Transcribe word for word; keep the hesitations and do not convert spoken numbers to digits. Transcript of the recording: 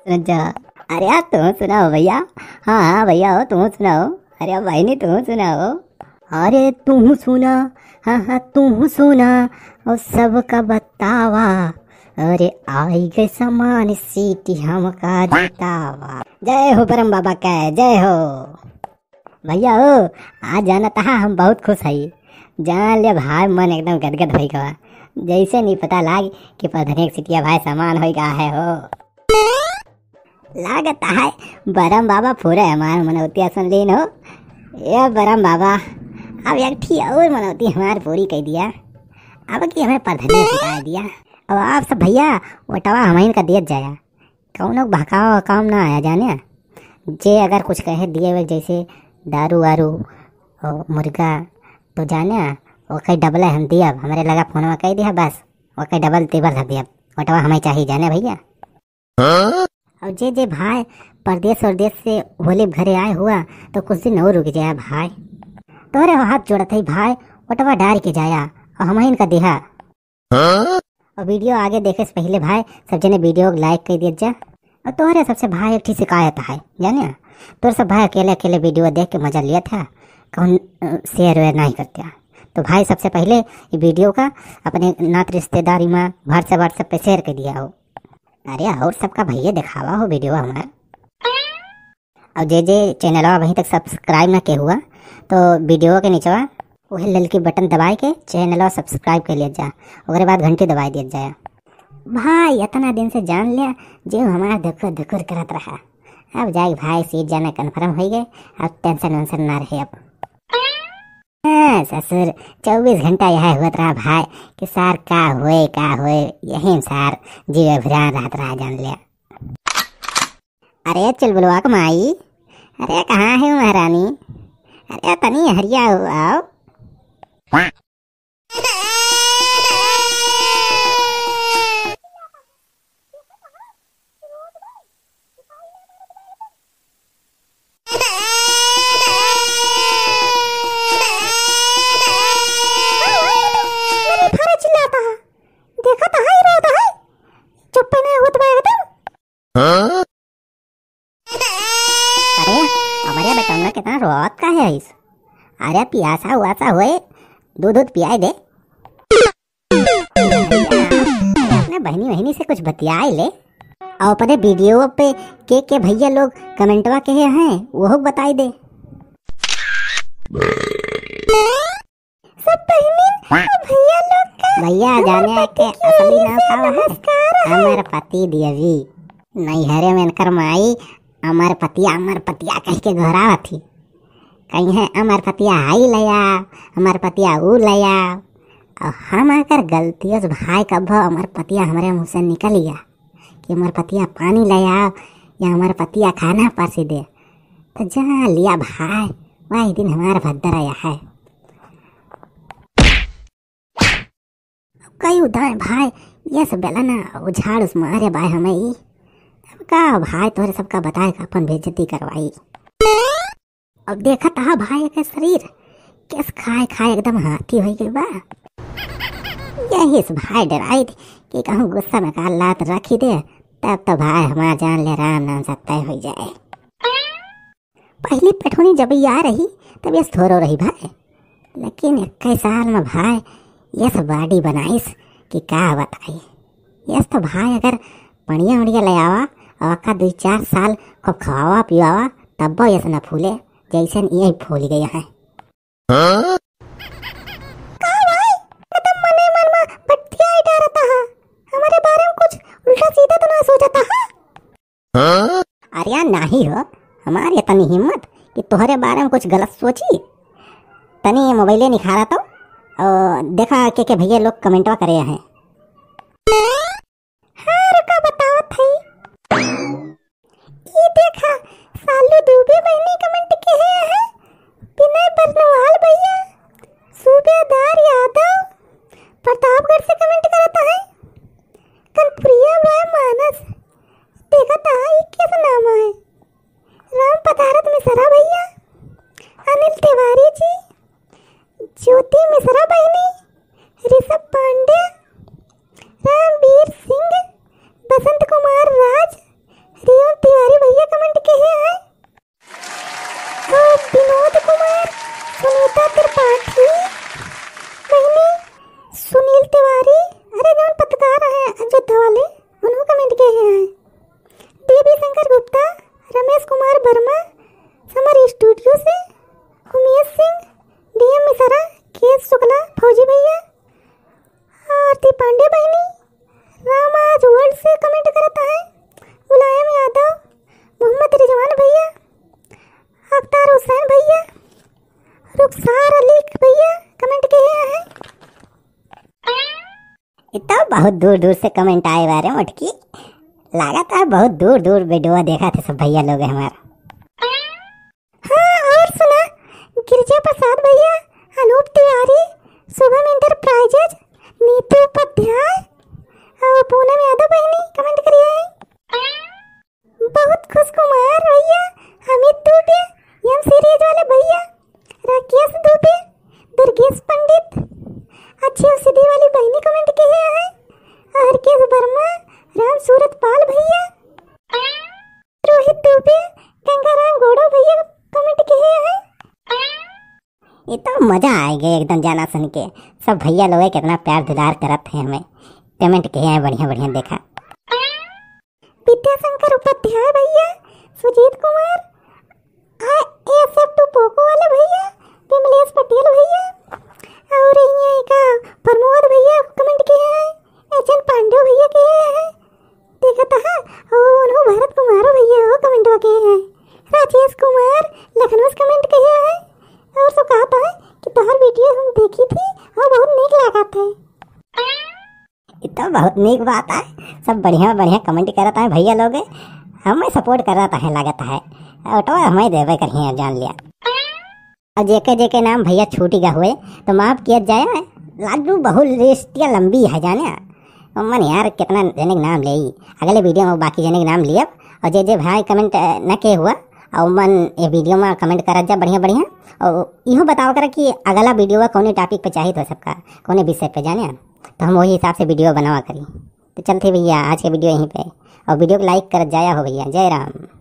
सुन जा। अरे यार, तू सुनाओ भैया। हाँ, हाँ भैया हो, तू सुनाओ। अरे बहिनी, तू सुनाओ। अरे तू सुना, हाँ, हाँ, तू सुना, और सबका बतावा। अरे आई गए समान सीटी हमका जितावा। जय हो बरम बाबा का, जय हो। भैया हो, आज जानत हा हम बहुत खुश हई। जान ले भाई, मन एकदम गदगद होइ गवा। जैसे नहीं पता लाग कि परधनिया के सिटिया भाई समान होइ गा है हो। लागत है बरम बाबा पूरे हमार मनौतिया सुन लीन हो। ए बरम बाबा, अब एक ठी और मनौती हमार पूरी कइ दिया। अब कि हमें परधनिया सिटाइ दिया। अब आप सब भैया वोटवा हमहिन का दियत जाया। कौनो बहकावा काम ना आया जाने। जे अगर कुछ कहे दिए हुए जैसे दारू वारू और मुर्गा तो जाने ओके डबल हम दिया। हमरे लगा फोनवा कइ दिया बस, ओके डबल तेबर धर दिया। वोटवा हमें चाहिए जाने भैया। हाँ? और जे जे भाई परदेस वरदेस से होली घरे आए हुआ तो कुछ दिन और रुक जाया भाई। तोहरे हाथ जोड़त है भाई, वोटवा डार के जाया और हमहिन का देहा। हाँ? और वीडियो आगे देखे से पहले भाई सब जने वीडियो को लाइक कइ दियत जा। और तोहरे सबसे भाई एक ठी शिकायत है, जाने? तोहरे सब भाई अकेले अकेले वीडियो देख के मजा लियत है, कौन, अ, शेयर वेयर नहीं करते हैं। तो भाई सबसे पहले ये वीडियो का अपने नात रिश्तेदारी में WhatsApp, WhatsApp पे शेयर कइ दिया हो। अरे और सबका भैया देखावा हो वीडियो हमार। और जे जे चैनलवा अभी तक सब्सक्राइब ना के हुआ तो वीडियो के नीचवा वही ललकी बटन दबाए के चैनलवा सब्सक्राइब कइ लिया जा, ओकरे बाद घंटी दबाए दिया जाए। भाई इतना दिन से जान लिया जे हमार धुकुर धुकुर करत रहा। अब जाए भाई सीट जाना कन्फर्म होइ गए, अब टेंशन वेंशन ना रहे अब। हाँ ससुर, चउबीस घंटा यह होत रहा भाई कि सार का होए का होए, यही में सार जीवे भुरान रहत रहा जान लिया। अरे चुलबुलवा के माई, अरे कहाँ है महारानी? अरे तनी हरिया हो आओ। अरे भारे चिल्लाता है, देखा तो है, रो तो है, चुप नहीं होत बा एकदम। हाँ? अरे, हमारे बेटौना कितना रोत का है इस? अरे, पियासा उआसा होए, दूध दूध पियाए दे। अपने बहनी वहनी से कुछ बतियाए ले। और अपने वीडियो पे के के भैया लोग कमेंटवा के हैं, वो बताई दे। सब बहिनिन और भैया लोग का भैया हमार जाने पति के ओर से असली नाम का है? नमस्कार है। अमरपति देवी। नैहरे में इनकर माई अमरपतिया, अमरपतिया कह के गोहरावत थी। कहीं है अमरपतिया आई लया, अमरपतिया ऊ लया। और हम अगर गलतियों से भाई कभो अमरपतिया हमरे मुँह से निकल गया कि अमरपतिया पानी लया या अमरपतिया खाना परसी दे, तो जा लिया भाई, वही दिन हमार भद्दर आया है। कई उदाय भाई, ये सब बेला ना, वो झाड़ उस मारे बाय हमें ही। अब का भाई, तोहरे सबका बताए का अपन बेइज्जती करवाई। अब देखत हा भाई के शरीर, केस खाए खाए एकदम हाथी होइ गइल बा। यही से भाई डराई थी कि कहूँ गुस्सा में का लात रखी दे, तब तो भाई हमार जान ले राम नाम सत्य होइ जाए। पहली पेठोनी जब ई आ रही, तब यस थोरो रही भाई, लेकिन इक्कीस साल में भाई यस body बनाइस कि का बताई। यस तो भाई अगर पनिया उनिया ले आवा और अक्का दुई चार साल खूब खवावा पियावा, तब्बो यस न फूले, जैसन यही फूल गया है। हाँ? का भाई, एकदम मने मन में बतियाई डारता है, हमारे बारे में कुछ उल्टा सीधा तो ना सोचता है? हाँ? अरे यार, नाही हो, हमारे इतनी हिम्मत कि तोहरे बारे में कुछ गलत सोची। तनी मोबाइले निखारा तो, और देखा के के भैया लोग कमेंटवा करे हैं। हाँ, रुका, बतावत है। ये देखा, सालू दुबे बहिनी कमेंट के है, है। विनय बरनवाल भैया, सूबेदार यादव, प्रतापगढ़ से कमेंट करता है। कनपुरिया बॉय मानस, देखा ता, ई कैसा नाम है? राम पदारथ मिश्रा भैया, अनिल तिवारी जी, ज्योति मिश्रा बहिनी, ऋषभ पांडे, रामवीर सिंह, बसंत कुमार राज, बहुत दूर दूर से comment आए बारे मोटकी, लागत है बहुत दूर दूर video देखत है सब भैया लोग हमार। हाँ, और सुना, गिरिजा प्रसाद भैया, अनूप तिवारी, शुभम Enterprises, नीतू उपाध्याय और पूनम यादव बहिनी comment करिए। बहुत खुश कुमार भैया, अमित दुबे, M series वाले भैया, राकेश दुबे, दुर्गेश पंडित, अच्छी औषधि वाली बहिनी comment किए हैं, हरकेश वर्मा, राम सूरत पाल भैया, रोहित दुबे, गंगाराम गोड़ो भैया comment किए हैं। ये तो मजा आ गया एकदम जाना सुन के। सब भैया लोग कितना प्यार दुलार करत है हमें, comment किए हैं बढ़िया बढ़िया। देखा विद्याशंकर उपाध्याय भैया, सुजीत कुमार, आ, A F F two POCO वाले भैया, विमलेश पटेल भैया, और ये का प्रमोद भैया comment किए हैं, एच एन पांडे भैया किए हैं, देखा था, ओ, उन्हों भरत कुमारो भैया वो comment किए हैं, राजेश कुमार लखनऊ से comment किए हैं, और सब कहा था कि तोहर video हम देखी थी और बहुत नीक लागत है। ये तो बहुत नीक बात है, सब बढ़िया बढ़िया comment करत है भैया लोग, हमें support करत है लागत है, और तो हमें देवे करिए जान लिया। और जेके जेके नाम भैया छूट गया हुए तो माफ किया जाए, लाडू बहुत list या लंबी है जाने। मन यार कितना जने के नाम ले, अगले video में बाकी जने के नाम लियब। और जे जे भाई comment, अ, न के हुआ और मन ये video में comment करत जा बढ़िया बढ़िया, और इहो बताओ कर कि अगला video कौने topic पे चाहिए तो सबका, कौने विषय पे जाने, तो हम वही हिसाब से video बनावा करी। तो चलते भैया आज के video यहीं पे, और video को like करत जाया हो भैया। जय राम।